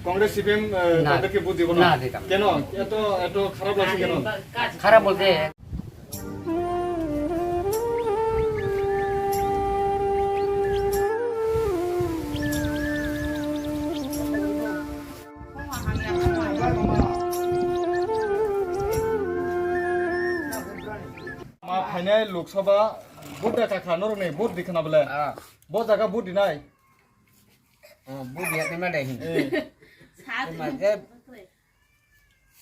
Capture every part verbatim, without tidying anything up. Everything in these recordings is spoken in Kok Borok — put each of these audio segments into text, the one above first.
কংগ্রেস সিপিএম, আহ, না। তাদেরকে ভোট দিব না? না, দিতাম না। কেন? এত, এত খারাপ লাগছে কেন? খারাপ বলতে Ma phainai Lok Sabha vote da kakha norokni vote di khna bole. Ah. Bo jaga vote dinai. Oh, vote ya kena dai hin. Eh. Sa Ema je,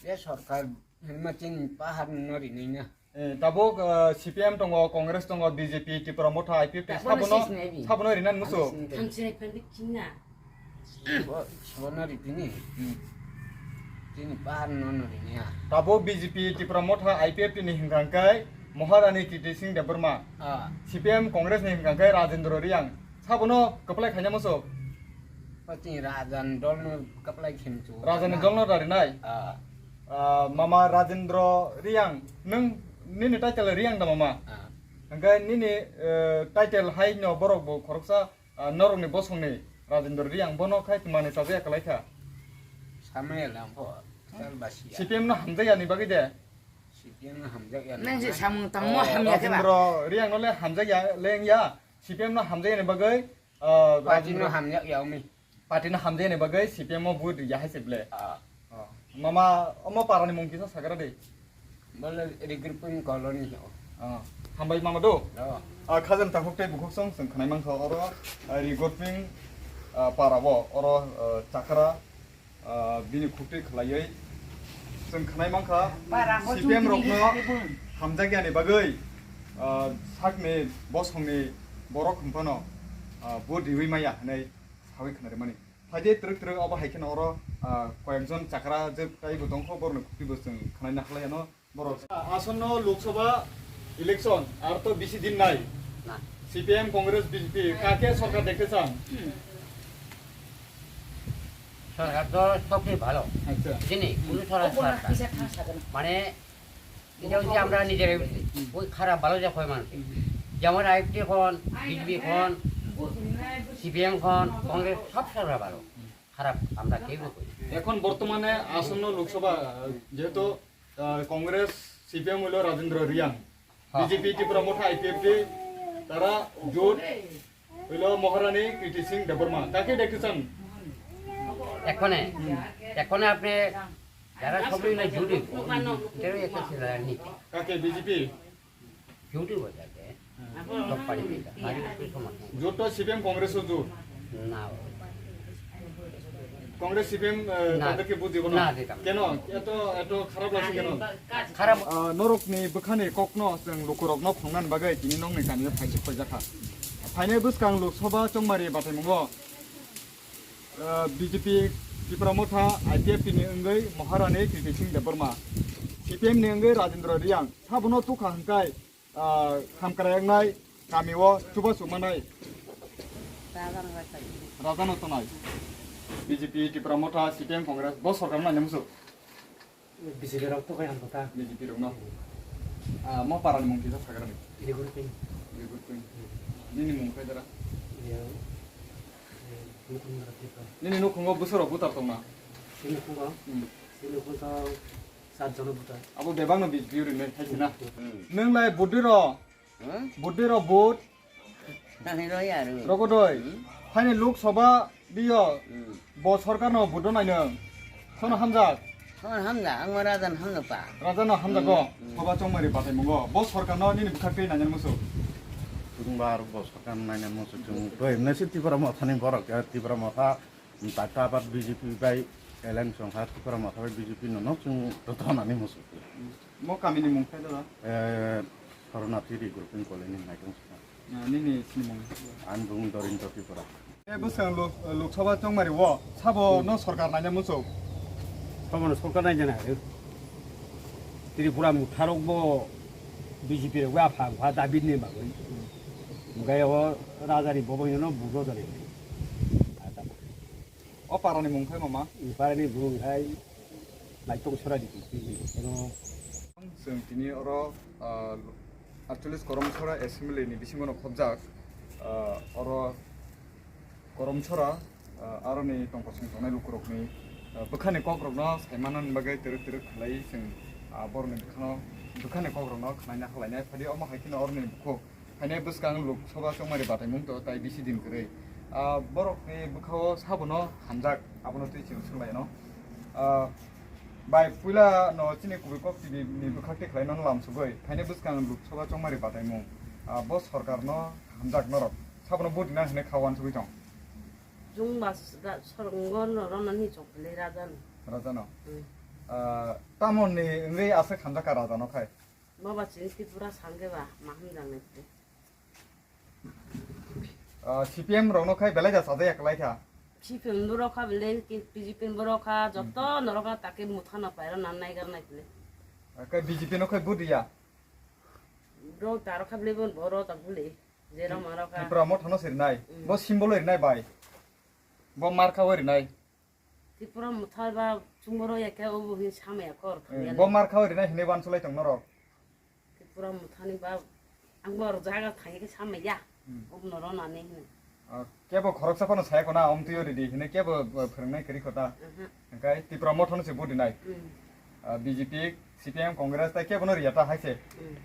je sorkar, hema chin pahar no rinai na. Eh, tabuk, eh, C P M tongo, Congress tongo, B J P, Tipra Motha, I P F T, sabono sabono, sis nai bi. Sabono rinan musu. Ano sis nai bi. Thamchi nai phan bi chinna. Bo, sabono ri tini. Hmm. Tini pahar no no rinai ha. Tabuk B J P, Tipra Motha, I P F T ni hingkang kai Maharani Kriti Singh Debbarma. Ah. C P M Congress ni hingkang kai Rajendra Reang. Sabono kwplai khaina musu. Pati Rajan dolno kwplai khimchu. Rajan dolno dari nai. Ah. Ah, mama Rajendra Reang, nung nini title Reang da mama? Ah. Hingke nini, eh, title hai no borok bo khoroksa, ah, norokni bosongni Rajendra Reang bono khai tmani chajakya kwlai kha. Samaya lang pho, sal basia. C P M no hamjakya ni bagwi de? C P M no hamjakya ni. Nang je samung tangmo hamya khe ba? Rajendra Reang no le hamjakya leng ya. C P M no hamjakya ni bagwi, ah, Party no Rajendra hamjakya umi. Party no hamjakya ni bagwi C P M o vote ya hai se ble. Ah. Oh. Mama, omo para ni mung kisa sagra de. Bole regrouping colony ho. Ah. Hambai mama do. Oh. Ah, khajam takhuk tei bukhuk song song khnai mangkha oro, ah, regrouping, ah, para bo oro, ah, chakra, ah, bini khukti khlaiwi song khnai mangkha. Para bo C P M rokno hamjakya ni bagwi, ah, sakni bosongni borok hwnphano, ah, vote riwi maya hwnwi sawi khnarimani. Phaidi twrwk twrwk obo hai kheno oro, ah, koyekjon chakra je taibo tongkho, borokni khuktibo chwng khwnai nakhwlai ano borok. Asonno Lok Sabha election, ar to bisi din nai. Na. C P M, Congress, B J P, কাকে সরকার দেখতে চান? সরকার তো সবচেয়ে ভালো। আচ্ছা। বুঝলি? কোনো সরকার খারাপ না। মানে এটা হচ্ছে আমরা নিজেরাই বুঝি। ওই খারাপ ভালো যা হয় মানুষের। যেমন আইএফটি এখন, বিজেপি এখন, সিপিএম এখন, কংগ্রেস সব সরকার ভালো। খারাপ আমরা কেউ করি না। এখন বর্তমানে আসন্ন লোকসভা, আহ, যেহেতু, আহ, কংগ্রেস, সিপিএম হইল রাজেন্দ্র রিয়াং, হ্যাঁ। বিজেপি, ত্রিপুরা মোর্চা, আইপিএফটি, তারা জোট হইল মহারানী কৃতি সিং দেববর্মা। কাকে দেখতে চান? এখনে, এখনে আপনি যারা সব মিলে জুটি, এটারও একটা ছিল রাজনীতি। কাকে? বিজেপি? জুটি বোঝাতে, সব পার্টি মিলে, আর একটু সমস্যা নেই। জোট তো সিপিএম কংগ্রেসও জোট। না। কংগ্রেস সিপিএম, আহ, না। তাদেরকে ভোট দিব না। না, দিতাম না। কেন? এত, এত খারাপ লাগছে কেন? খারাপ। আহ, norokni bwkhani kokno chwng lukurokno phungnani bagwi tini nokni kamio phaisuk phaijak kha. Phainai bwskang Lok Sabha chongmari bataimungo, ah, B J P Tipra Motha, I P F T ni wngwi Maharani Kriti Singh Debbarma, C P M ni wngwi Rajendra Reang, sabono tukha hwnkhe, ah, hamkrai wngnai, kamio chubachu manai. Rajano tonai. B J P, Tipra Motha, C P M, Congress, bo sorkar no naina muchuk. B J P rok to kaya ang kota. B J P rok no. Ah, mo para ni mung kisa sagra ni. Rigur Ping. Rigur Ping. Nini mung khe dara? Iya. Eh, Nukung Dara Tripura. Nini nukhungo bwswk rok butar tong na? Sini nukhungo. Hmm. Sini nukhungo sat jono butar. Abo bebak no B J P ri me khai na. Hmm. Nwng lai buddi ro. Hmm? Buddi ro bud. Nang hino ya ru. Rogo doi. Hmm? Phaini Lok Sabha biyo. Hmm. Bo sorkar no bud nai nang. Sono hamjak. Sono hamjak. Ang ma raja no hamjak pa. Raja no hamjak go. Hmm. Sabha chongmari batai mungo. Bo sorkar no nini bwkhak tei nai nang musu. Tungba aro bo sorkar nai nang musu chung. Doi nasi Tipra Motha ni borok ya Tipra Motha. Tata abar B J P bai alliance wngkha, Tipra Motha bai B J P no nok chwng joto nani muchuk. Mo kami ni mung khe dada? Eh, Saranati Rigur Ping Colony ni naitung sukha. Ah, nini sinimung? Ani bung Dorindra Tripura. Eh, bwswng Lok, Lok Sabha chongmari o, sabo no sorkar naina muchuk? Sabo no sorkar naina nai. Tripura mutharok bo B J P rok bai apha wngkha David ni bagwi. Hwnkhe o raja ni bobo hino no bujo jani. O para ni mung khai mama? I para ni bung khai Maitong Sora di. Kono chwng tini oro, ah, aatcholish Koromsora assembly ni bisingo no khobjak, ah, oro Koromsora, ah, aroni tongkosong tongnai lukurokni Ah, bwkhani kokrokno saimanani bagwi twrwk twrwk khlaiwi chwng, ah, borokni bwkhano, bwkhani kokrokno khwlaina khlainai. Phadi omo hai kheno oroni bukhuk phainai bwskang Lok Sabha chongmani bataimung to tai bisi din kwrwi. Ah, borokni bwkhao sabono hamjak, abono twi chwng swnglaino. Ah, bai puila no chini kubui kok T V ni bwkhak twi khlaino lamsugwi phainai bwskang Lok Sabha chongmani bataimung. Ah, bo sorkarno hamjak norok sabono vote rina hinwi kha uansugwi tong. Chwng ba s-, ga-, sorong no rwna ni chok le raja no. Raja no. Hmm. Ah, tamoni wngwi aswk hamjak kha raja no khai? Baba chini Tripura sangke ba ma hamjak nai phi. Ah, C P M rok no khai belai ja sajaya kwlai kha. C P M bo rokha bele, ki B J P bo rokha, joto Hmm. no rokha, take mutha no paira nan nai gar nai phi. Ah, khai B J P no khai vote ya? Bro ta rokha bele bon bo ro ta bele. Jera Tri-, marokha. Tripura Motha no se rinai. Mm. Bo symbol o rinai bai. Bo marka o rinai. Tripura Motha ba chumoro ya khe obo hin samaya kor Mm. thangya Bo le. Marka o rinai hinwi uansulai tong norok. Tripura Motha ni ba ang bo jaga thangya khe samaya. Mm. Obo no rona ni hin. Ah, kebo khoroksa phano saya khona, omtwi o ridi hinwi kebo, uh, phwrwngnai kwrwi kho ta. Mhm. Hwnkhe Tripura Motha no se vote rinai. Mm. Ah, B J P, C P M, Congress tai kebo no riya ta hai se. Mm.